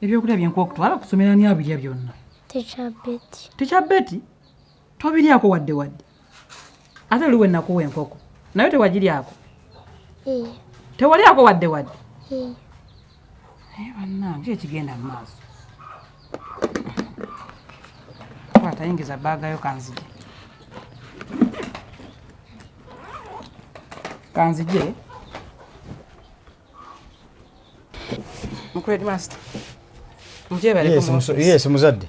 Ebyokulya byenkuwa okutwala kusomera ani abirya byonna? Teacher Betty. Teacher Betty? Tobiryako wadde wadde. Ate luli wenakuwa enkoko naye tewagiryako? Eh. Tewalyako wadde wadde? Eh. Naye bannange ekigenda mu maaso. Kwata yingiza baagayo kanzije. Kanzije. Mukulu headmaster. Yes, muzadde.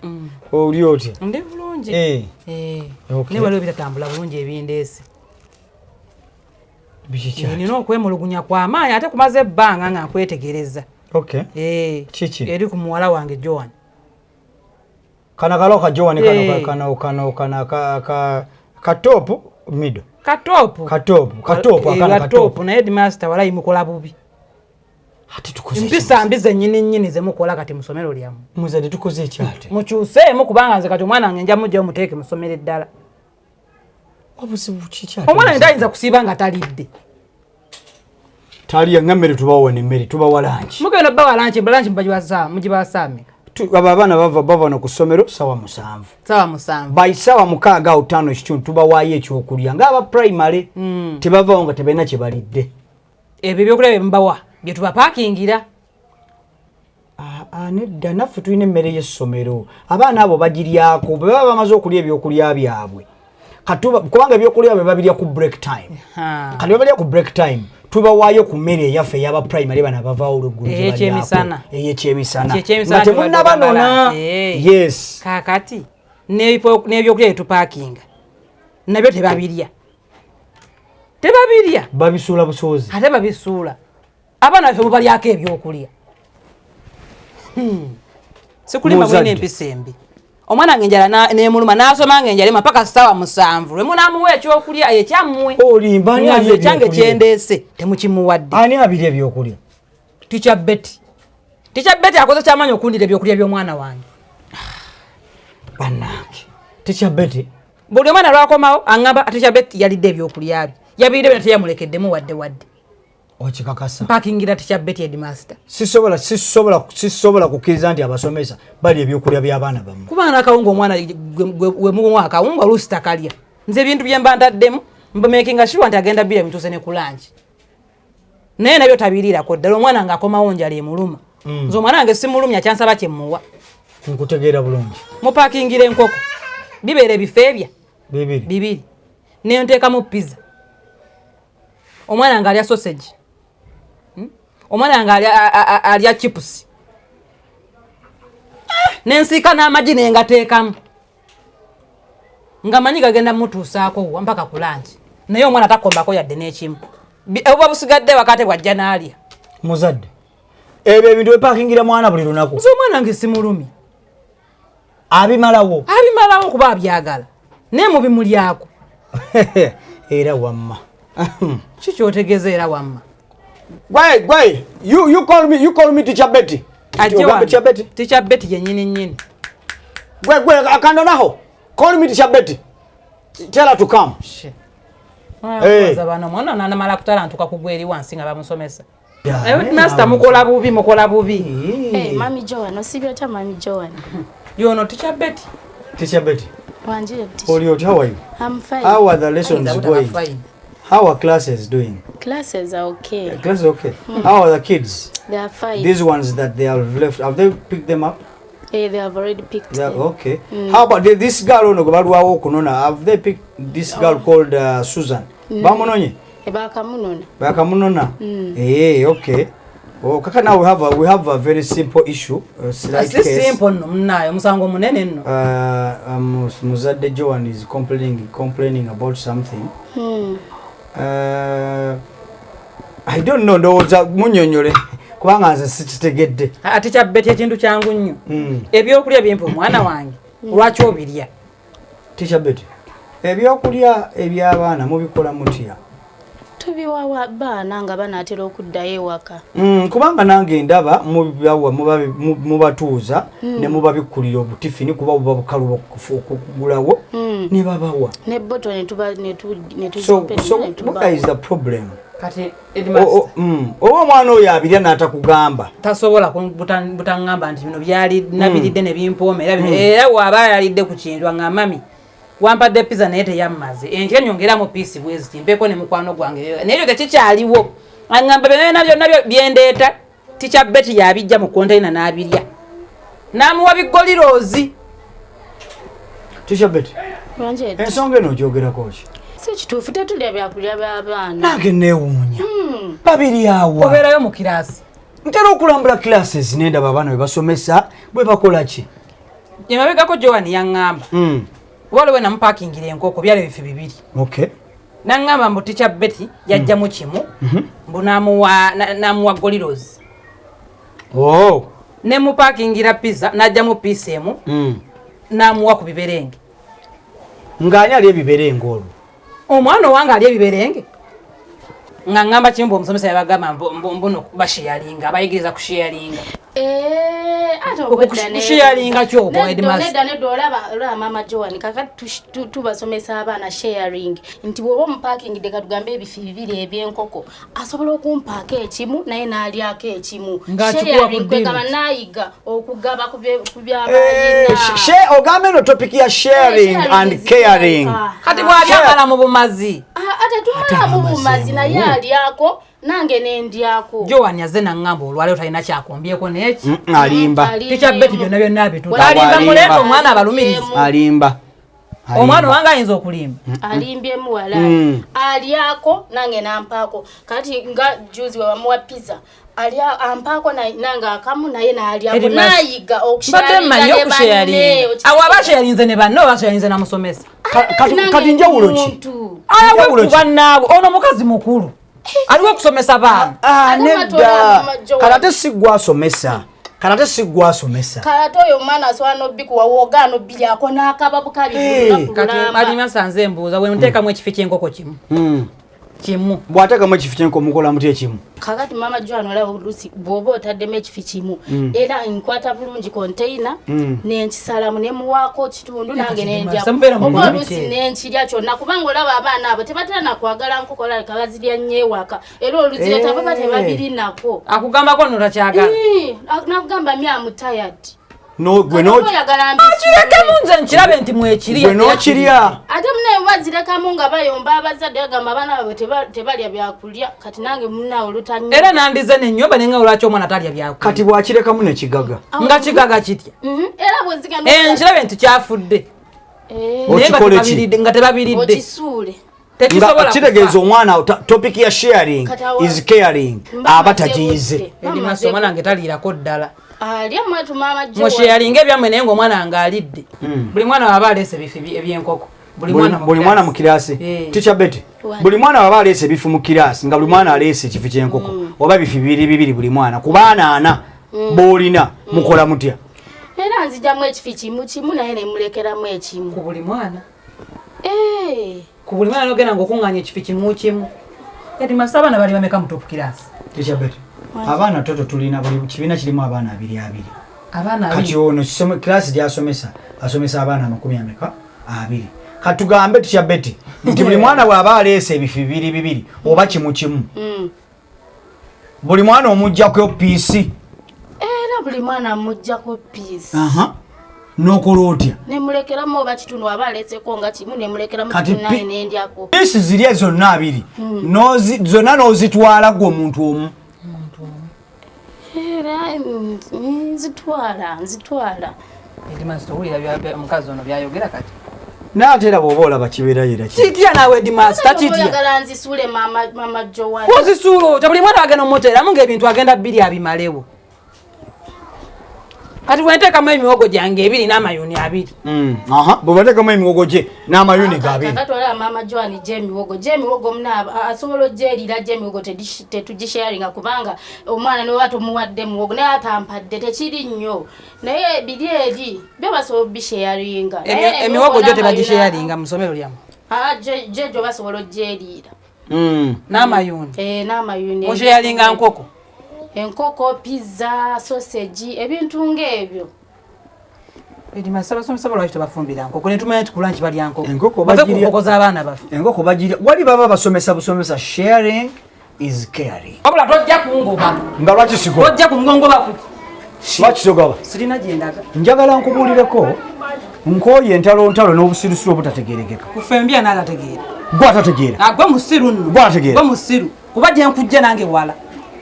Oli otya? Ndi bulungi. Eh. Eh. Okay. Naye waliwo ebitatambula bulungi ebindeese. Biki Eh, Nina okwemulugunya kw'amaanyi ate kumaze ebbanga nga nkwetegereza. Okay. Eh. Kiki? Eri ku muwala wange Joan. Kana kalo ka Joan kano Eh. kano kano kana ka ka ka top middle. Katoopu. Ka top, ka top Eh, akana ka ka top top. naye headmaster walayi mukola bubi. Ate tukoze. Empisa mbi zennyini nnyini ze mukola kati mu ssomero lyammwe. Muzadde tukoze ekyate. Mukyuseemu kubanga nze kati omwana wange nja muggyayo muteeke mu ssomero eddala. Obuzibu kiki ate? Omwana wange tayinza kusiiba nga talidde. Taliya nga mmere tubawa ne mmere tubawa lunch. Mugenda bawa lunch, lunch mubagiwa mugibawa ssaawa mmeka? Abo abaana bava no ku ssomero 7:00. 7:00. By 6 awo 5:15 tubawaayo ekyokulya ng'aba primary tebavaawo nga tebalina kye balidde. Ebyo ebyokulya bye mubawa bye tubapaakingira. Aa, nedda naffe tulina emmere y'essomero abaana abo bagiryako bwe baba bamaze okulya ebyokulya byabwe kubanga ebyokulya bwe babirya ku break time. Kati babalya ku break time tubawaayo ku mmere eyaffe ey'aba primary bano abavaawo olweggulo gye Ey'ekyemisana. balyako. Ey'ekyemisana Ekyemisana nga temunnabanona. tubadde babala. Yes. Kaakati n'ebyokulya bye tupaakinga nabyo tebabirya. Tebabirya. Babisuula busuuzi. Ate babisuula. Abaana baffe mubalyako ebyokulya. Sikulimba mulina Muzadde. empisa embi. Omwana wange enjala n'emuluma n'asoma nga enjala ema paka 7:00 lwe munaamuwa ekyokulya ekyammwe. Olimba, ani Nga alya nze ekyange ebyokulya? kyendeese temukimuwadde. Ani abirya ebyokulya? Teacher Betty. Teacher Betty akoze kyamaanyi okundira ebyokulya by'omwana wange. Bannange. Teacher Betty. Buli omwana lwakomawo aŋŋamba Teacher Betty yalidde ebyokulya bye. Yabirire byonna teyamulekeddemu wadde wadde. Okikakasa. Mpakingira Teacher Betty headmaster. Sisobola kukkiriza nti abasomesa balya ebyokulya by'abaana bammwe. Kubanga n'akawunga omwana we muwa akawunga oluusi takalya. Nze ebintu bye mba ntaddemu mba making sure nti agenda bbiri emutuuse ne ku lunch. Naye nabyo tabiriirako ddala omwana ng'akomawo njala emuluma. Nze omwana wange simulumya kyansaba kye mmuwa. Nkutegeera bulungi. Mupakingira enkoko. Bibeera ebifeebya. Bibiri. Bibiri. Ne nteekamu pizza. Omwana ng'alya sausage. Omwana ng'alya alya chips. Ne nsiika n'amagi ne ngateekamu. Nga manyi gagenda mutuusaako wa mpaka ku lunch. Naye omwana takombako yadde n'ekimu. Obuba busigadde waka ate bw'ajja n'alya. Muzadde. Ebyo ebintu epakingira mwana buli lunaku. Nze omwana wange simulumya. Abimalawo. Abimalawo kuba abyagala. Naye mubimulyako. Era wamma. Ki ky'otegeeza era wamma? Gwe, gwe, you call me Teacher Betty. Ajje Ogambe wano. Teacher Betty. Teacher Betty yennyini nnyini. Gwe, gwe, akando naho. Call me Teacher Betty. Tell her to come. Shit. Hey. Bano omwana n'amala kutalantuka kugwa eri wansi nga bamusomesa. Yeah, Naye naye master nawe. mukola bubi, mukola bubi. Hey, Mami Joan, osibye otya Mami Joan? Yono Teacher Betty. Teacher Betty. Wanjire teacher. Oli otya, how are you? I'm fine. How are the lessons Ayinza going? butaba fine. How are classes doing? Classes are okay. Yeah, classes okay. How are the kids? They are fine. These ones that they have left, have they picked them up? Hey, they have already picked Yeah, them. okay. How about this girl ono gwe balwawo okunona? Have they picked this girl called Susan? Bamunonye? Bakamunona. Bakamunona? Eh, okay. Oh, kaka now we have a very simple issue. Slight Si case. simple nno munaayo omusango munene nno. Muzadde Joan is complaining about something. I don't know, ndowooza munnyonnyole kubanga nze sikitegedde. Ate Teacher Betty ekintu kyangu nnyo. Ebyokulya bimpa omwana wange lwaki obirya? Teacher Betty, ebyokulya eby'abaana mubikola mutya? Tubiwawa baana nga banaatera okuddayo ewaka. Kubanga nange ndaba mubawa, mubatuuza ne mubabikkulira obutifini, kuba buba bukalu okugulawo, ne babawa. Ne bottle netuba So netuzipeninga what is the problem? Kati Oba omwana oyo abirya n'atakugamba? Tasobola butaŋŋamba nti bino byali nabiridde ne bimpooma. Era bino, era waaba yalidde ku kintu, aŋŋamba, "Mami, wampadde pizza naye teyammaze, enkya nyongeramu piece bweziti mpeeko ne mukwano gwange." Naye ekyo tekikyaliwo. Aŋŋamba byonna byonna byendeeta, Teacher Betty yabijja mu container n'abirya, n'amuwa bigoliroozi. Teacher Betty, ensonga eno ogyogerako ki? Si kituufu, tetulya byakulya by'abaana. Nange neewuunya, babiryawa? Obeerayo mu kiraasi. Ntera okulambula classes nendaba abaana bwe basomesa, bwe bakola ki. Emabegako Joan yaŋŋamba, waliwo namupakingira enkoko, byali bifi bibiri. Naŋŋamba mbu Teacher Betty yajjamu kimu, mbu n'amuwa golirozi. Oh. Nemupakingira pizza, n'ajjamu piece emu, n'amuwa ku biberenge. Ng'ani ali ebiberenge olwo? Omwana owange ali ebiberenge, nga ŋŋamba kimu, omusomesa yabagamba mbuno basharinga, abayigiriza kusharinga. Eh, ate Kusharinga kyokwo, headmaster. Nedda, nedda, olaba Mama Joan, kakati tubasomesa abaana sharing, nti bw'oba omupakingidde, katugambe ebifi bibiri ebyenkoko, asobola okumpaako ekimu naye n'alyako ekimu. Ng'akikuwa Sharing ku kwegamba deal. n'ayiga okugaba ku ku Eh, byabalina. Ogamba eno topic ya sharing and caring. Kati bw'abyamala mu bumazi? Ate tumala mu bumazi, naye alyako nange nendyako. Joan azze naŋŋamba olwaleero talina kyakombyeko neki. Alimba. Teacher Betty byonna byonna abituta. Alimba. Alimba, muleeta Alimba. omwana abalumiriza. Alimba. Omwana owange ayinza okulimba? Alimbyemu wala. Alyako nange nampaako. Kati nga juzi we bamuwa pizza, alya ampaako nange akamu, naye nalyako. Nayiga Mbadde mmanyi okusharinga ne banne. okusharinga awo aba asharinze ne banne oba asharinze na musomesa? Kati njawulo ki? Ayawe Njawulo ku ki? bannaabwe. Ono mukazi mukulu aliwo okusomesa baana. Ah, Ate nedda. matoola Mama Joan. Kati ate si gwasomesa, kati ate si gwasomesa. Kalate oyo omwana asobola nobikuwa, wogaana obiryako n'akaba bukabi. Eh. Kati alima nsanze embuuza, bwe nteekamu ekifi ky'enkoko kimu kimu. Bw'ateekamu ekifi kyenko, mukola mutya ekimu? Kakati Mama Joan, olaba oluusi bw'oba otaddemu ekifi kimu, era nkwata bulungi container nenkisalamu, nemuwaako kitundu, nange nendyako, Mubeera mu oba mukono oluusi biki? nenkirya kyonna, kubanga olaba abaana abo tebatera nakwagala nkoko, olabika bazirya nnyo ewaka, era oluzireta baba tebabirinako. Akugambako nno takyagala. Nakugamba, "Me am tired." Gwe Oyagala mbisuule. Kirekemu, nze nkirabe nti mwekiri. Gwe n'okirya. Ate munaye bazirekamu nga bayomba, abazadde bagamba abaana baabwe tebalya byakulya. Kati nange munawe olutanya. Era nandize nenyumba nenga olwaki omwana talya byakulya. Kati bw'akirekamu nekigaga? Nga kigaga kitya? Era bwezigenda Eh, nkirabe nti kyafudde. Naye nga Okikole ki? nga tebabiridde. Okisuule. Tekisobola Nga kitegeeza kufa. omwana topic ya sharing Kati awo- is caring Mba aba maze tagiyize. budde. Mba Headmaster, maze omwana wange taliirako ddala. Alya mwatu Mama Joan. Musharinga ebyammwe, naye ngaomwana wange alidde. Buli mwana waba aleese ebifi ebyenkoko, buli mwana mu Buli mwana mu kiraasi. kiraasi. Eh. Teacher Betty, buli mwana waba aleese ebifu mu kiraasi, nga buli mwana aleese ekifu ky'enkoko oba bifi bibiri bibiri buli mwana, ku baana ana b'olina, mukola mutya? Era nzijamu ekifi kimu kimu, naye nemulekeramu ekimu. Ku buli mwana? Eh. Ku buli mwana nogenda ngaokuŋŋaanya ekifi kimu kimu? Headmaster, abaana bali bameka mu top class? Teacher Betty, abaana toto tulina, buli kibiina kirimu abaana abiri abiri. Abaana Kati abiri. ono kilasi gyasomesa, asomesa abaana amakumi ameka? Abiri. Katugambe, Teacher Betty, nti buli mwana bw'aba aleese ebifi bibiri bibiri oba kimu kimu, buli mwana omuggyako piece? Era buli mwana muggyako piece. N'okola otya? Nemulekeramu oba kitundu, aba aleeseko nga kimu, nemulekeramu Kati kitundu, naye nendyako. Piece ziri zonna abiri, zonna n'ozitwala gwe omuntu omu? Era nzitwala, nzitwala. Headmaster, owulira omukazi ono byayogera kati? Naye ate era bw'oba olaba kibeerayo era Kitya naawe, headmaster, kitya? Oyagala nzisuule, Mama Joan? Ozisuula otya? Buli mwana agenda omuteeramu ngaebintu agenda bbiri abimalewo. Kati bwenteekamu emiwogo gyange ebiri n'amayuni abiri. Aha, bwe bateekamu emiwogo gye n'amayuni gabiri. Kakati olaba Mama Joan, gyemiwogo, gyemiwogo muna asobola ogyerira, gyemiwogo tetugisharinga, kubanga omwana niweba tomuwadde muwogo naye atampadde, tekiri nnyo, naye biri eri byo basobola obisharinga. Emiwogo gyo tebagisharinga mu ssomero lyammwe? Gyejo basobola ogyeriira. N'amayuuni. Eh, n'amayuuni. Osharinga nkoko. Enkoko, pizza, sausage, ebintu ng'ebyo. Headmaster, abasomesa lwaki tebafumbira nkoko? Ne tumanya nti ku lunch balya nkoko. Enkoko Bave ku bagirya- nkoko z'abaana baffe. Enkoko bagirya wali baba basomesa busomesa, sharing is caring. Wabula tojja kungoba. Nga lwaki sigoba? Tojja kungongoba ku Lwaki sigoba? Sirina gye ndaga. Njagala nkubuulireko, nkooye entalontalo n'obusirusiru obutategeerekeka. Kufa embya n'atategeera. Gwe atategeera. Ah, gwe musiru nno. Gwe ategeera. Gwe musiru. Kuba gye nkujja nange wala.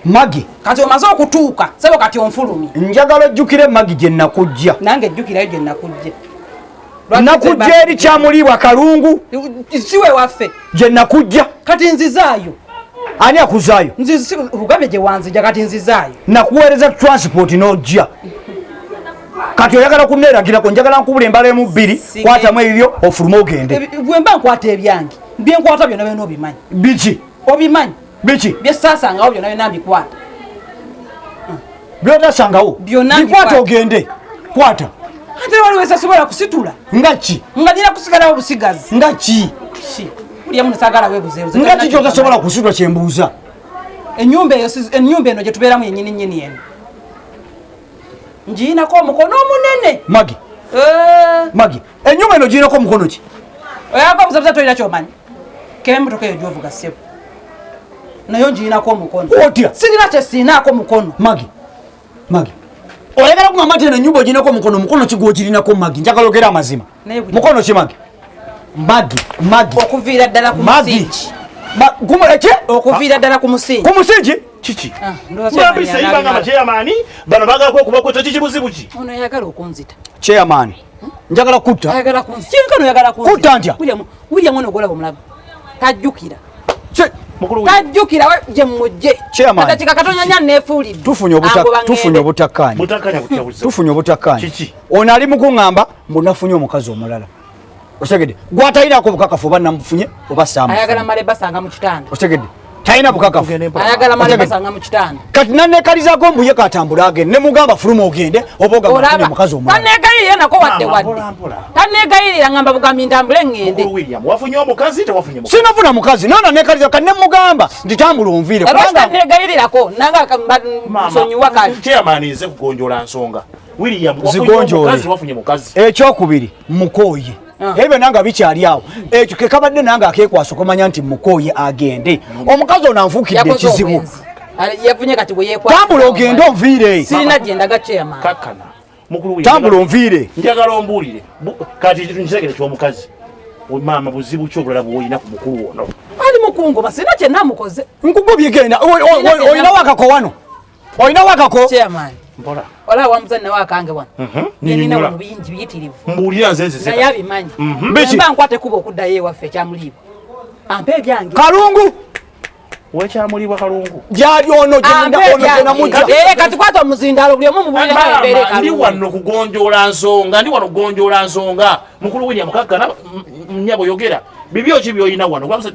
Magi. Kati omaze okutuuka, sebo kati onfulumye. Njagala ojjukire Magi gye nakujja. Nange jjukirayo gye nakujja. Nakujja eri Kyamuliibwa Kalungu. Si we waffe. Gye nakujja. Kati nzizaayo. Ani akuzaayo? Nzizi ugambe gye wanzija, kati nzizaayo. Nakuweereza transport n'ojja. Kati oyagala kunneeragirako? Njagala nkubula embala emu bbiri, kwatamu ebibyo ofulume ogende. Bwe mba nkwata ebyange, byenkwata byonna byonna obimanyi. Biki? Obimanyi. Biki? Byesaasangawo byonna byonna mbikwata. Byotasangawo? Byonna bikwata mbikwata. Ogende, kwata. Ate waliwo esasobola kusitula. Nga ki? Nga nina kusigalawo busigazi. Nga ki? Ki? Buli amu saagala weebuzeebuze. Nga ki kyotasobola kusitula kyembuuza? Ennyumba eyo ennyumba eno gye tubeeramu yennyini nnyini eno ngiyinako omukono omunene. Magi. Magi, ennyumba eno girinako omukono ki? Oyagala obuzebuze, tolina kyomanyi. Kemmotoka eyo gyovuga ssebo nayo ngiyinako omukono. Otya? Sirina kyesiinaako mukono. Magi, Magi, oyagala kugamba nti eno ennyumba ogirinako omukono? Omukono ki gwogirinako, Magi? Njagala ogere amazima. Naye buli- Mukono ki, Magi? Magi, Magi. Okuviira ddala ku Magi. musingi. Eki? Okuviira ddala ku musingi. Ku musingi? Kiki? Ah, ndowooza Mwambise chairman ibanga anabimala. chairman bano bagala kwekuba kweta, kiki buzibu ki? Ono yagala okunzita. Chairman, njagala kutta. Ayagala kunzita. Kyenkano oyagala kunzita. Kutta ntya? William, William ono gwolaba omulaba tajjukira. Mukulu William. Tajjukira we gye mujje. Chairman. Akakika katonyanya neefuulidde. Tufunye Angoba tufunye ngende. obutakkaanya. Butakkaanya butya buzibu? Tufunye obutakkaanya. Kiki? Ono ali mu kuŋŋamba mbu nafunye omukazi omulala. Otegedde? Gwatalinako bukakafu oba namufunye oba Ayagala saamufunye. male basanga mu kitanda. Otegedde? Talina bukakafu. Tugende mpola. Ayagala male Otegedde? basanga mu kitanda. Kati nanekalizako mbu ye katambule agende, ne mugamba fuluma ogende oba ogamba nfunye Olaba omukazi omulala. Taneegayirira nako wadde Maama, wadde. mpola, mpola. Taneegayirira, ngamba bugambi ntambule ŋŋende. Mukulu William, wafunye omukazi, tewafunye mukazi? Sinafuna mukazi naye nanekaliza kati ne mugamba nti tambula onviire Lwaki kubanga taneegayirirako nange Maama, nsonyiwa kale. Chairman, nze kugonjoola nsonga. William, wafunye Zigonjoole. omukazi, wafunye mukazi? Ekyokubiri, mukooye. Ebyo nange bikyali awo, ekyo kekabadde nange akekwasa okumanya nti mukooye agende. Omukazi ono anfuukidde Yakoze ekizibu. obwenzi. Yafunye kati bwe yeekwata. Tambula ogende onviire. Sirina gye ndaga, chairman. Kakkana. Mukulu William, Tambula onviire. Njagala ombuulire. Kati nkitegere ky'omukazi. Maama, buzibu ki obulala bw'olina ku mukulu ono? Ali mukungoba, sirina kye namukoze. Nkugobye, genda. Olinawo akako wano? Olinawo akako? Chairman. Mpola. Olaba wamuzanyi nawe akange wano. Byenina Nnyonnyola. wano bingi biyitirivu. Mbuulira nze nzize. Naye abimanyi. Biki? Mba nkwata ekkubo okuddayo ewaffe ekyamuliibwa, ampe ebyange. Kalungu. Wekyamulibwa Kalungu. Gyali ono Ampe ono ebyange. gyenamujja. Eh, kati kwata omuzindaalo buli omu mubuulireko embeera Maama, ndi ekalungu. wano kugonjoola nsonga, ndi wano kugonjoola nsonga. Mukulu William, kakkana, nnyabo, yogera. Bibyo ki by'olina wano? Kubanga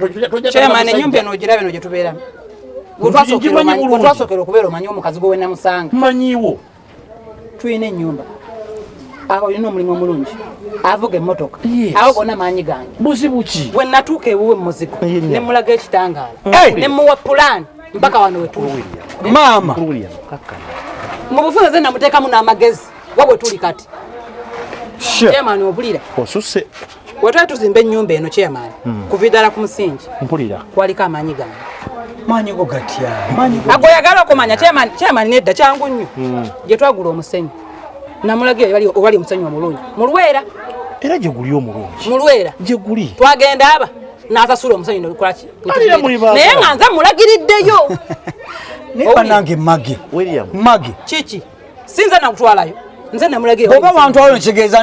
Chairman, tojja ennyumba eno ogiraba eno gye tubeeramu. Ngimanyi bulungi. Wetwasookera okubeera, omanyi omukazi gwe wenamusanga? Mmanyiiwo. Tulina ennyumba awo, olina omulimu omulungi, avuga emmotoka. Yes. Awo gonna maanyi gange. Buzibu ki? Bwe natuuka ewuwe mu muzigo, Ye nnyabo. ne mulaga ekitangaala, Hey! ne muwa pulaani mpaka wano wetuli. Maama. Mukulu William, kakkana. Mu bufunze ze namuteekamu n'amagezi wa bwe tuli kati. Chairman, obulira? Osusse. Wetwali tuzimba ennyumba eno, chairman, kuva ddala ku musingi Mpulira. kwaliko amaanyi gange. Maanyi go gatya? Maanyi go? Ago oyagala okumanya, chairman? Chairman, nedda, kyangu nnyo. Gye twagula omusenyu, namulagira ewali omusenyu omulungi mu Lwera. Era gye guli omulungi? Mu Lwera. Gye guli. Twagenda aba n'asasula omusenyu nolukolaki. Alira muli baagala. Naye nga nze mulagiriddeyo. Naye bannange, Magi. William. Magi. Kiki? Sinze nakutwalayo, nze namulagira. Bw'oba wantwalayo nekitegeeza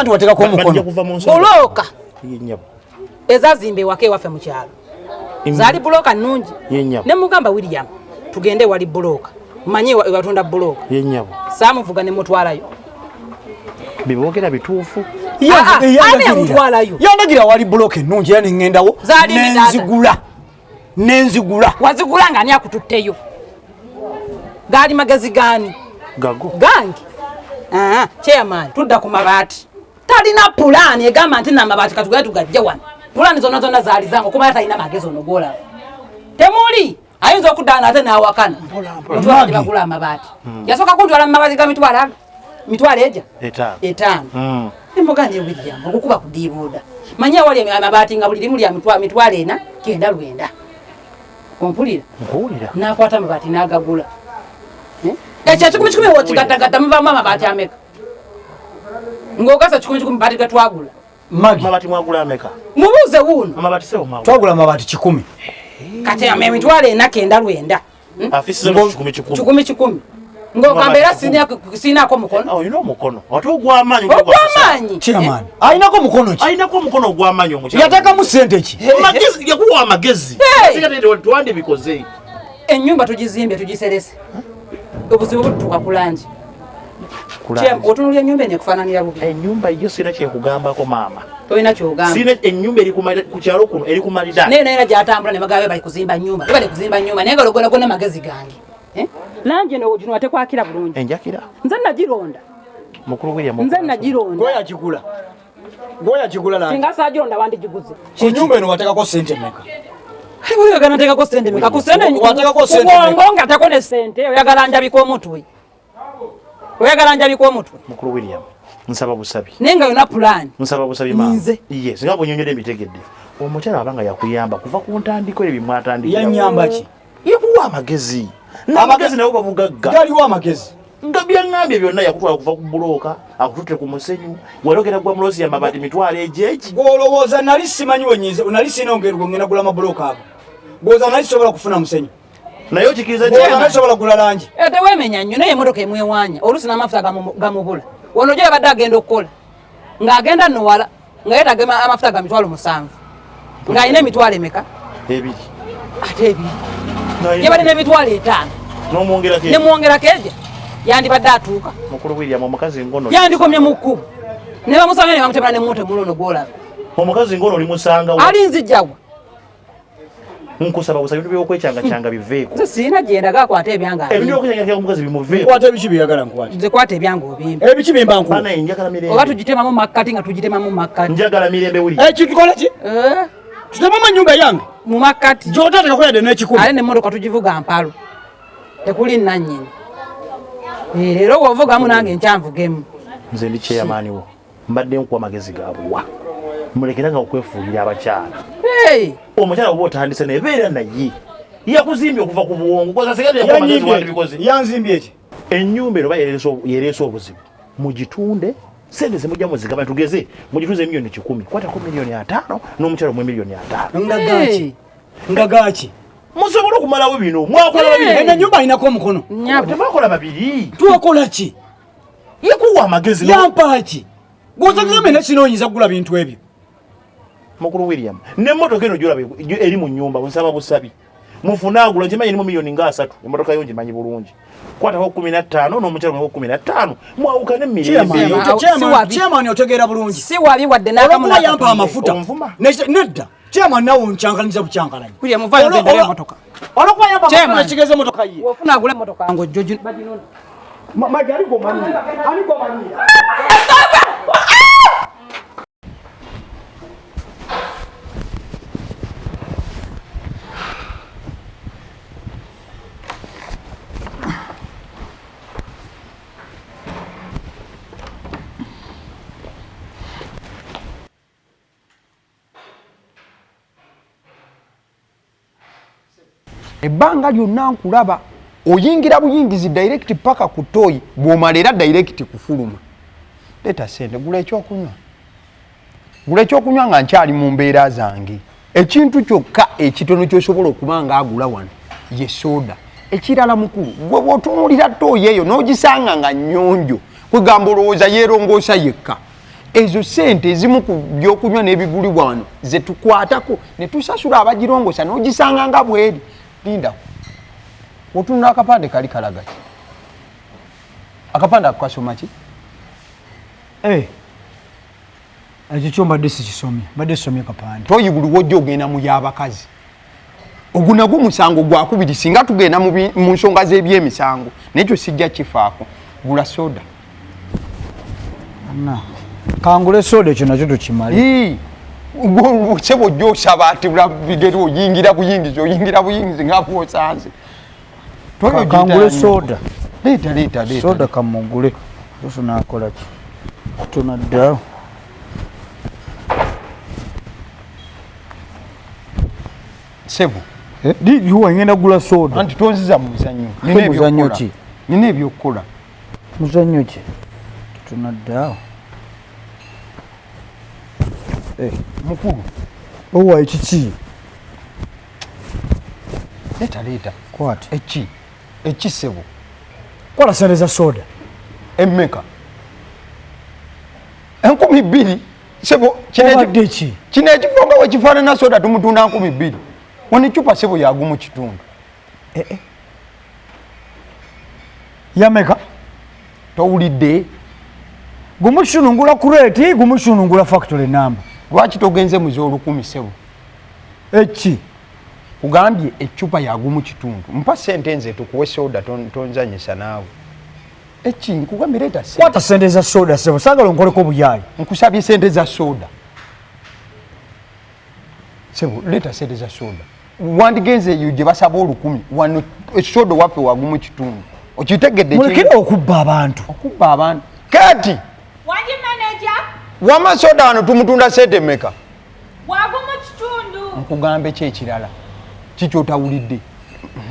nti wateekako Bajja omukono. kuva mu nsonga. Bulooka Ye nnyabo. ezazimba ewaka ewaffe mu kyalo zaali bulooka nnungi. Ye nnyabo. Ne mugamba, "William, tugende ewali bulooka, manye ewatunda bulooka." Ye nnyabo. Saamuvuga ne mutwalayo. Bibogera bituufu. Ah, ah, ani yamutwalayo? Yandagira wali bulooka ennungi era neŋŋendawo. Zaali mbi, taata. Nenzigula, nenzigula. Wazigula nga ani akututteyo? Gaali magezi gaani? Gago. Gange. Ah, chairman, tudda ku mabaati. Talina pulaani egamba nti namabaati katugale tugajje wano. Pulaani zonna zonna zaali zange okumala talina magezi ono gwolaba. Temuli. Ayinza okuddaana ate n'awakana. Mutwala gye bagula amabaati. Yasooka kuntwala mu mabaati ga mitwalo eja? 5. Emboga ne William okukuba ku diibuuda. Manyi awali amabaati nga buli limu lya 490 900. Ompulira? Nkuwulira. N'akwata amabaati n'agagula. Ekyo 1,000 w'okigattagatta muvaamu amabaati ameka? Ng'ogasa 1,000 mabaati ge twagula. Mabaati mwagula ameka? Mubuuze wuuno. Amabaati sebo mwagula. Twagula amabaati 100. Kati emitwalo 490. Afisi zo 1,000. 1,000. Ng'ogamba era sinaako mukono. Olina omukono. Ate ogw'amaanyi. Ogw'amaanyi. Chairman, ayinako mukono ki? Ayinako omukono ogw'amaanyi omukyala. Yateekamu ssente ki? Amagezi, yakuwa amagezi. Singa twandibikoze. Ennyumba tugizimbye tugiserese. Obuzibu butuuka ku langi. Otunulira ennyumba eno ekufaananira bubi. Ennyumba yo sirina kyekugambako maama. Tolina ky'ogamba. Sirina ennyumba eri ku kyalo kuno eri ku malida. Naye naye gy'atambula ne bagamba bali kuzimba nnyumba. Bali kuzimba nnyumba naye nga olwo magezi gange. Langi eno gino atekwakira bulungi. Enjakira. Nze nagironda. Mukulu William. Nze nagironda. Gwe yakigula langi. Singa saagironda wandigiguze. Ku nnyumba eno wateekako ssente mmeka? Oyagala nteekako ssente mmeka? Ku ssente wateekako ssente mmeka? Ku bwongo ngattako ne ssente oyagala njabika omutwe. Oyagala njabika omutwe. Mukulu William, nsaba busabi. Naye nga yonna pulaani. Nsaba busabi maama. Nze. Yes, nga bw'onnyonnyodde mbitegedde. Omukyala abanga yakuyamba kuva ku ntandikwa ebyo mwatandikira. Yannyamba ki? Yakuwa amagezi. N'amagezi nabo babugagga. Galiwo amagezi. Nga byaŋŋambye byonna yakutwala kuva ku bulooka, akututte ku musenyu, walogera gwa mulosi y'amabaati mitwalo egyegi. Gw'olowooza nali simanyi we nnyinza, nali sirina ngeri gwe ngenda gula amabulooka ago. Gw'olowooza nali sisobola kufuna musenyu. Naye okikiriza Gw'olowooza nali sisobola kugula langi. Teweemenya nnyo naye emmotoka emwewaanya, oluusi n'amafuta gamubula. Wano gye yabadde agenda okukola, ng'agenda nno wala, nga yeetaaga amafuta ga 7,000. Ng'alina emitwalo emeka? 2. Ate 2. Yabadde n'emitwalo 5. N'omwongerako Ne mwongerako egyo. Yandibadde atuuka. Mukulu William, omukazi ngono. Yandikomye mu kkubo. Ne bamusanga ne bamutemera ne mutemula ono gw'olaba. Omukazi ngono olimusanga wa? Ali nzijjawa. Nkusaba busa ebintu by'okwecangacanga biveeko. Nze sirina gye ndaga akwata ebyange Ebintu by'okwecangacanga omukazi bimuveeko. Nkwata ebiki byeyagala nkwate. Nze kwata ebyange obimbe. Ebiki bimba nkuwa. Bana njagala mirembe. Oba tugitemamu makkati nga tugitemamu makkati. Njagala mirembe wuli. Tukole ki? Tutemamu ennyumba yange. Mu makkati. Gy'otateekako yadde n'ekikumi. Ate n'emmotoka tugivuga mpalo. Tekuli nnannyini. Leero bw'ovugamu nange nkyanvugemu. Nze ndi chairman wo. Mbadde nkuwa amagezi ga buwa. Mulekera nga okwefuulira abakyala. Omukyala oba otandise naye beera naye. Yakuzimbye okuva ku buwongo. Koza singa teyakuwa amagezi wandibikoze. Yanzimbye ki? Ennyumba eno oba yereese obuzibu. Mugitunde, ssente ze mujja muzigabana tugeze, mugitunze 100,000,000. Kwatako 5,000,000 n'omukyala omwe 5,000,000. Nga gaaki? Nga gaaki? Musobola okumalawo bino. Mwakola babiri. Eno ennyumba ayinako omukono. Temwakola babiri. Twakola ki? Yakuwa amagezi. Yampa ki? Gw'otegeeza ne sinoonyeza kugula bintu ebyo. Mukulu William, n'emmotoka eno gy'olaba eri mu nnyumba, nsaba busabi. Mufune agula, ngimanyi erimu 30,000,000. Emmotoka yo ngimanyi bulungi. Kwatako 15 n'omukyala omulala 15, mwawukane mu mirembe. Chairman, otegeera bulungi. Si wabi wadde n'akamu Olwokuba yampa amafuta. Onvuma. Nedda. Chairman nawe onkyankalanyiza bukyankalanyi. William, vaayo nze ndaba emmotoka. Olwokuba yampa amafuta Chairman. nekigeza emmotoka ye. Wofuna agula emmotoka ng'ojjo baginona. Magi, ani gw'omanyi? Ani gw'omanyi? Ebbanga lyonna nkulaba oyingira buyingizi direct paka ku toyi, bw'omala era direct kufuluma. Leeta ssente, gula ekyokunywa. Gula ekyokunywa nga nkyali mu mbeera zange. Ekintu kyokka ekitono ky'osobola okuba nga agula wano ye soda. Ekirala mukulu, gwe bw'otunuulira toyi eyo n'ogisanga nga nnyonjo, kwegamba olowooza yeerongoosa yekka. Ezo ssente ezimu ku byokunywa n'ebigulibwa wano ze tukwatako ne tusasula abagirongoosa n'ogisanga nga bw'eri. Lindako. Otunula akapande kali kalaga ki? Akapande ako kasoma ki? Ekyo kyo mbadde sikisomye, mbadde sisomye kapande. Toyi buli w'ojja ogenda mu y'abakazi. Ogwo nagwo musango gwakubiri singa tugenda mu nsonga z'ebyemisango, naye ekyo sijja kifaako. Gula soda. Anna, kangule soda ekyo nakyo tukimale. Ii. Sebo ojja osaba atibula bigere, oyingira buyingizi, oyingira buyingizi nga bw'osanze. Kangule soda. Leeta, leeta, leeta. Soda kamugule. Tunakola ki? Tunaddawo. Sebo. Yuwa ngenda gula soda. Anti tonziza mu muzannyo. Muzannyo ki? Nina ebyokukola. Muzannyo ki? Tunaddawo. Mukulu. Owa ekiki? Leeta, leeta. Kwata. Eki? Eki sebo? Kola sente za soda. Emmeka? 2000. Sebo, kino ekifo nga wekifaanana soda tumutunda 2000. Wano eccupa sebo yagumu kitundu. Yameka? Towulidde? Gumu kitundu ngula kureeti, gumu kitundu ngula factory number. Lwaki togenze mu z'olukumi sebo? Eki? Kugambye eccupa yagumu kitundu. Mpa sente nze tukuwe soda, tonzanyisa naawe. Eki nkugambye leeta sente. Kwata sente za soda sebo, saagala onkoleko obuyaayi. Nkusabye sente za soda. Sebo, leeta sente za soda. Wandigenze eyo gye basaba 1000, wano soda waffe wagumu kitundu. Okitegedde ki? Mulekere okubba abantu. Okubba abantu. Kati! Wangi manager? Wama soda wano tumutunda sente mmeka? Wagumu kitundu. Nkugambe ki ekirala? Kiki otawulidde?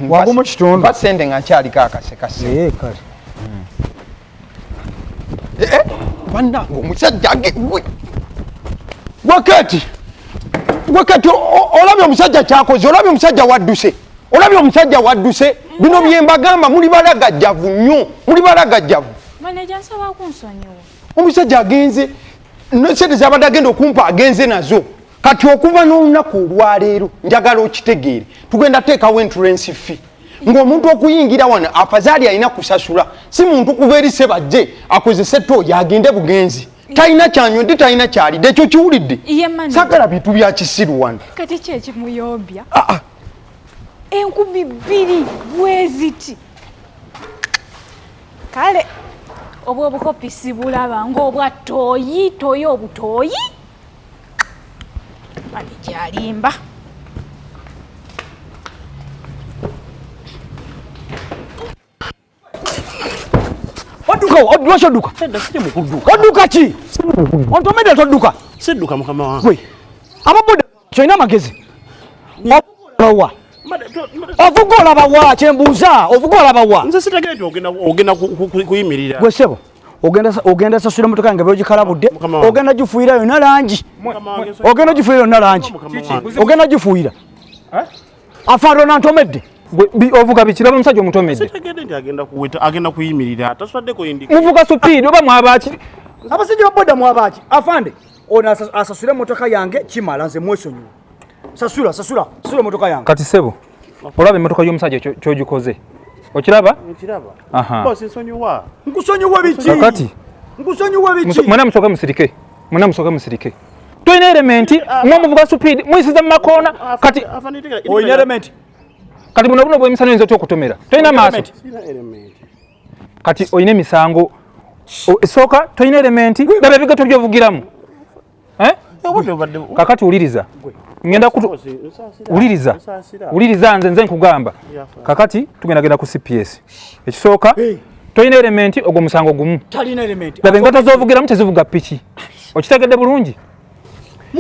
Wagumu kitundu. Mpa sente nga nkyaliko akasekase. Kale. Bannange omusajja Wakati! Wakati olabye omusajja kyakoze, olabye omusajja wadduse. Olabye omusajja wadduse. Bino bye mbagamba muli balagajjavu nnyo, muli balagajjavu. Manager nsaba kunsonyiwa. Omusajja agenze, sente z'abadde agenda okumpa agenze nazo. Kati okuva n'olunaku olwaleero njagala okitegeere, tugenda teekawo entrance fee. Ng'omuntu okuyingira wano afazaali alina kusasula, si muntu kuva eri Sebajje akozese ttooyi agende bugenzi. Talina kyanywedde, talina kyalidde, ekyo kiwulidde. Saagala bintu bya kisiru wano. Kati ki ekimuyombya? 2000 bweziti. Kale obwo obukopi sibulaba ng'obwa ttooyi, ttooyi obutooyi. Manager alimba. Odduka, lwaki odduka? Odduka ki? Ontomedde todduka. Sidduka mukama wange. Gwe, ababoda kyolina amagezi. Ovuga ovuga olaba wa kyembuuza, ovuga olaba wa? Nze sitegedde nti ogenda kuyimirira. Gwe ssebo, ogenda sasula emmotoka yange bw'ogikalabudde, ogenda gifuuyira yonna langi. Ogenda gifuuyira yonna langi. Ogenda gifuuyira. Afaarwa nantomedde. Ovuga biki? Laba omusajja omutomedde. Sitegedde nti agenda kuweta, agenda kuyimirira. Taswaddeko indika. Muvuga supiidi oba mwabaki? Abasajja ba boda mwabaki? Afande, ono asasule emmotoka yange kimala nze mwesonyiwe. Sasula, sasula, sasula emmotoka yange. Kati ssebo, olaba emmotoka y'omusajja ky'ogikoze. Okiraba? Nkiraba. Aha. Bosi nsonyiwa. Nkusonyiwa biki? Kakati. Nkusonyiwa biki? Mwana musooke musirike. Mwana musooke musirike. Tolina elementi, mwe muvuga supiidi, muyisiza mu makoona. Kati olina elementi. Kati buno buno bw'emisana oyinza otya okutomera? Tolina maaso. Kati olina emisango. Esooka tolina elementi, laba ebigatto by'ovugiramu. Kakati wuliriza. Ngenda wuliriza. Wuliriza nze nkugamba. Kakati tugenda ku CPS. Ekisooka tolina elementi ogwo musango gumu. Talina elementi. Laba engatto z'ovugiramu tezivuga piki. Okitegedde bulungi?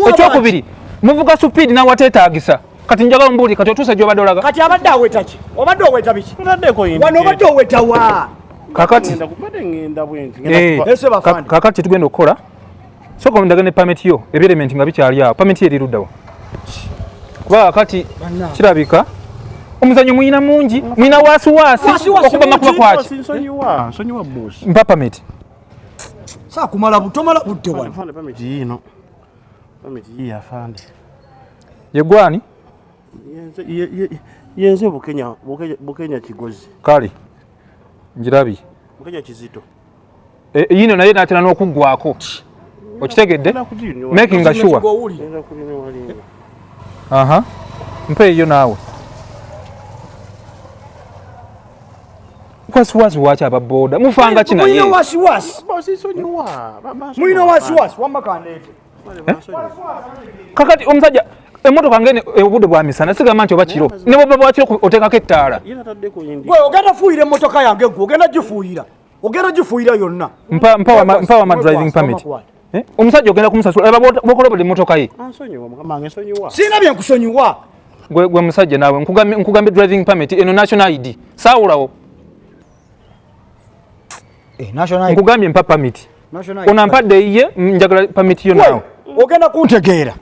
Ekyokubiri, muvuga supiidi n'awateetaagisa. Kati njagala mbuulire, kati otuuse gy'obadde olaga. Kati abadde aweta ki? Obadde oweta biki? Wano obadde oweta wa? Kakati. Kakati tugenda okukola. Sooka ondage ne permit yo, eby'elementi nga bikyali awo. Permit yo eri ludda wa? Kuba kakati kirabika omuzannyo muyina mungi, muyina waasiwaasi, okuba makuba kwaki? Nsonyiwa boss. Mpa permit. Saakumala tomala budde wano. Permit yiino. Permit yiyo afande. Ye gwani? Yenze Bukenya Kigozi. Kale njirabye. Bukenya Kizito. Yino naye n'atera n'okuggwako. Okitegedde? Making sure. Aha. Mpe eyo naawe. Wasiwasi waki ababoda? Mufanga ki naye? Mulina wasiwasi. Mulina wasiwasi wamma kandeete. Eh? Kakati omusajja emmotoka ngene obudde bwa misana sigamba nti oba kiro ne bwoba bwa kiro oteekako ettaala. Gwe ogenda fuuyira emmotoka yange gwe ogenda gifuuyira. Ogenda gifuuyira yonna. Mpa mpa mpa wa driving permit. Eh? Omusajja ogenda kumusasula aba bwokola buli mmotoka ye. Ansonyiwa mukama wange nsonyiwa. Sirina bye nkusonyiwa. Gwe gwe musajja naawe nkugambye nkugambye driving permit eno national ID. Saawulawo. Eh, national ID. Nkugambye mpa permit. Ono ampadde eyiye njagala permit yo naawe. Ogenda kuntegeera.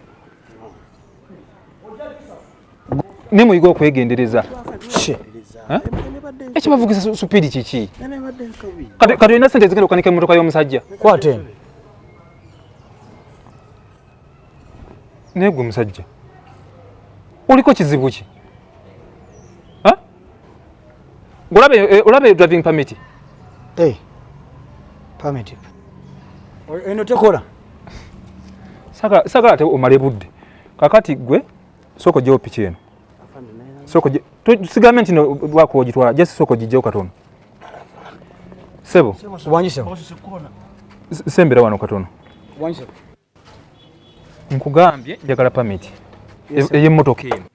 Ne muyiga okwegendereza. Ekibavugisa supiidi kiki? Kati olina sente ezigenda okukanika emmotoka y'omusajja. Kwata eno. Naye gwe musajja oliko kizibu ki? Olaba driving permit? Hey, permit. Eno tekola. Sagala ate omale budde. Kakati gwe sooka oggyewo piki eno. Sooka sigambe nti no lwako ogitwala, just sooka ogiggyewo katono. Ssebo. Wangi ssebo. Sembera wano katono. Wangi ssebo. Nkugambye njagala permit ey'emmotoka eno.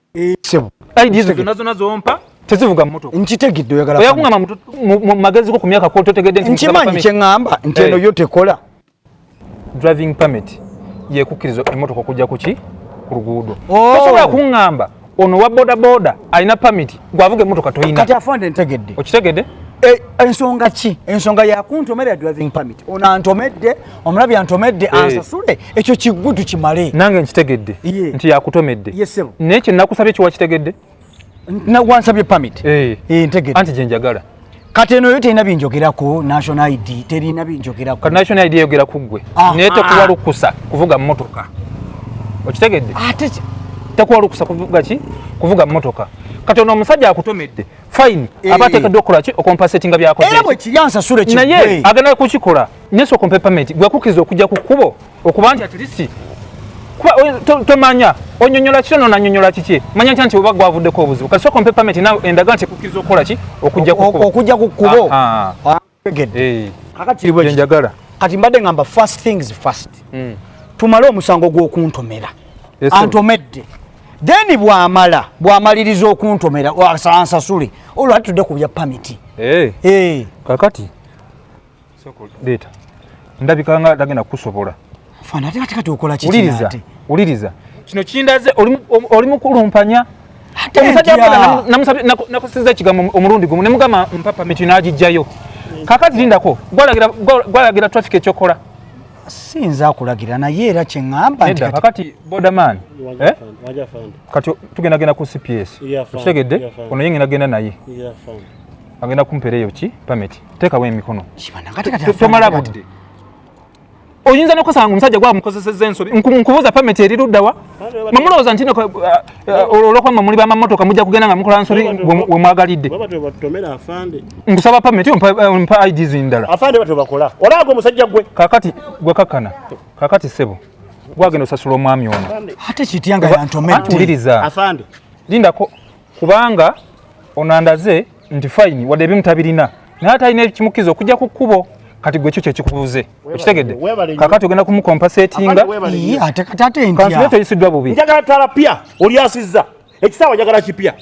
Ssebo. ID ezo zonna zonna zompa tezivuga mmotoka. Nkitegedde oyagala. Oyakuŋŋamba mu magezi go ku myaka ko totegedde nti nkimanyi kye ŋŋamba nti eno yo tekola. Driving permit yekukkiriza emmotoka okujja ku ki ku luguudo. Tosobola kuŋŋamba ono wa boda boda alina permit gw'avuga emmotoka toyina. Kati afande ntegedde. Okitegedde? Ensonga ki? Ensonga yakuntomera ya driving permit. Ono antomedde, omulabi antomedde ansasule ekyo kiggu tukimale. Nange nkitegedde nti yakutomedde. Naye kye nakusabye kiwa kitegedde? Wansabye permit. Ntegedde. Anti gye njagala. Kati eno yo terina binjogerako national ID terina binjogerako. Kati national ID eyogera ku ggwe. Naye tekuwa lukusa kuvuga mmotoka. Okitegedde? Ate tekuwa lukusa kuvuga ki? Kuvuga mmotoka. Kati ono omusajja akutomedde. Fine. Aba ateekeddwa okukola ki? Okompensatinga by'akoze. Era bwe kiri ansasule kiggwe. Naye agenda kukikola. Naye sooka ompe permit. Gwe akukkiriza okujja ku kkubo okuba nti at least kuba tomanya onyonyola kiki ono nanyonyola kiki manya ntya nti oba gwavuddeko obuzibu. Kati sooka ompe permit nawe endaga nti ekukkiriza okukola ki? Okujja ku kkubo. Okujja ku kkubo. Kakati kiri bwe njagala. Kati mbadde ngamba first things first. Tumale omusango gw'okuntomera. Antomedde. Then bw'amala bw'amaliriza okuntomera ansasule olwo ate tudde ku bya permit. Kakati leeta ndabika nga tagenda kukusobola. Fana ate kati okola kiki? Wuliriza, wuliriza. Kino kindaze oli mukulumpanya. Omusajja namusabye nakusizza ekigambo omulundi gumu ne mugamba mpa permit n'agiggyayo. Kakati lindako gwalagira traffic ekyokola. Sinza akulagira naye era kye ŋŋamba nti kakati bodaman kati tugenda genda ku CPS. Okitegedde? Ono ye ngenda genda naye. Agenda kumpeera eyo ki permit. Teekawo emikono. Tomala budde. Oyinza n'okusanga omusajja gwamukozesezza ensobi. Nkubuuza permit eri ludda wa? Mwe mulowooza nti olw'okuba mmwe muli b'amamotoka mujja kugenda nga mukola nsobi we mwagalidde. Nkusaba permit ompa IDs ndala. Afande batyo bakola. Olaba gwe omusajja gwe. Kakati gwe kakkana. Kakati ssebo. Gwagenda osasula omwami ono. Ate kitya nga yantomedde. Wuliriza. Afande. Lindako kubanga ono andaze nti fine wadde ebimu tabirina naye ate alina ekimukkiriza okujja ku kkubo. Kati gwe kyo kyekikubuze. Okitegedde? Kakati ogenda kumukompensatinga. Ate kati ate ntya. Kansibe toyisiddwa bubi. Njagala ttaala pya olyasizza. Ekisaawe njagala kipya.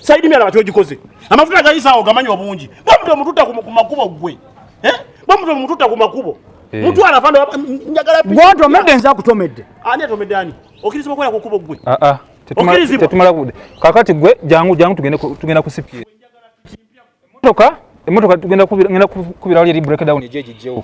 Sayidi myala batyo ogikoze. Amafuta gayisaawo gamanyi obungi. Bwe mututta ku makubo ggwe. Bwe mututta ku makubo. Mutwala afande njagala pya. Gwe otomedde nze akutomedde. Ani atomedde ani? Okkirizibwa okubeera ku kkubo ggwe. Tetumala budde. Kakati gwe jangu jangu tugenda ku CPS. Emotoka tugenda kubira wali eri breakdown ejje egijjewo.